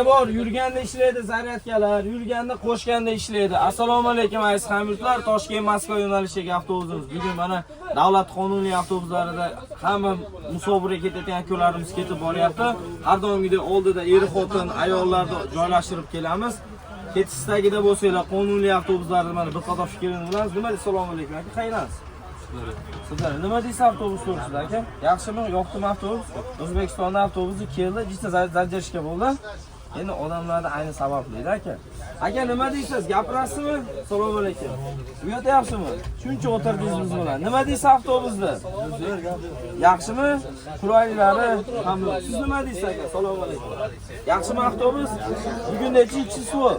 Bor, yurganda ishlaydi zaryadkalar, yurganda qo'shganda ishlaydi. Assalomu alaykum, aziz hamyurtlar. Toshkent Moskva yo'nalishidagi avtobusimiz. Bugun mana davlat qonuniy avtobuslarida hamma musofirga ketayotgan akalarimiz ketib boryapti. Har doimgidek oldida er xotin, ayollarni joylashtirib kelamiz. Ketish istagida bo'lsanglar, qonuniy avtobuslarda mana bir qator fikrini bilamiz. Nima deysiz? Assalomu alaykum aka, qayerdansiz? Sizlar nima deysiz avtobus to'g'risida, aka? Yaxshimi? Yoqdimi avtobus? O'zbekistonda avtobusi keldi, juda задержка bo'ldi. Endi odamlarda ayni sabablida, aka. Aka, nima deysiz? Gapirasizmi? Assalomu alaykum. Bu yerda yaxshimi? Shuncha o'tirdingiz biz bilan. Nima deysiz avtobusda? Yaxshimi? Qulayliklari hamma. Siz nima deysiz, aka? Assalomu alaykum. Yaxshimi avtobus? Bugun nechinchi число?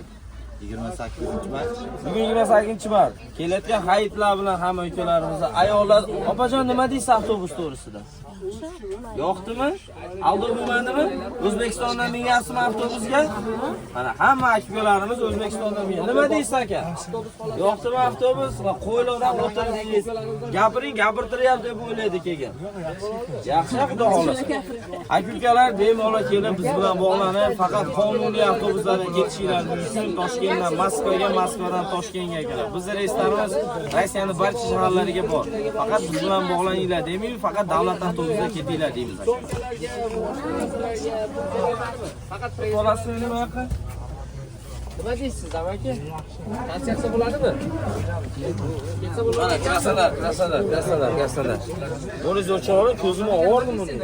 28 mart. Bugun 28-mart. Kelayotgan hayitlar bilan hamma ukalarimiz, ayollar, opajon, nima deysiz avtobus to'g'risida? Yoqdimi? Aldov bo'lmadimi? O'zbekistondan minyapsizmi avtobusga? Mana hamma aka-ukalarimiz O'zbekistondan mingan. Nima deysiz, aka? Yoqdimi avtobus? Va qo'yliqdan o'tirdingiz. Gapiring, gapirtiryapti deb o'ylaydi keyin. Yaxshi, xudo xohlasa. Aka-ukalar bemalol kelib biz bilan bog'lanib, faqat qonuniy avtobuslarda ketishinglar mumkin. Toshkentdan Moskvaga, Moskvadan Toshkentga, akalar. Bizni reyslarimiz Rossiyaning barcha shaharlariga bor. Faqat biz bilan bog'laninglar demaymiz, faqat davlat avtobusida ketinglar deymiz, aka. Faqat Bolasini nima yoqqa? Nima deysiz, aka? Tavsiya bo'ladimi? Ketsa bo'ladi. Mana Krasnodar, Krasnodar, Krasnodar, Krasnodar. Bo'riz o'chirib, ko'zimni og'irdim buni.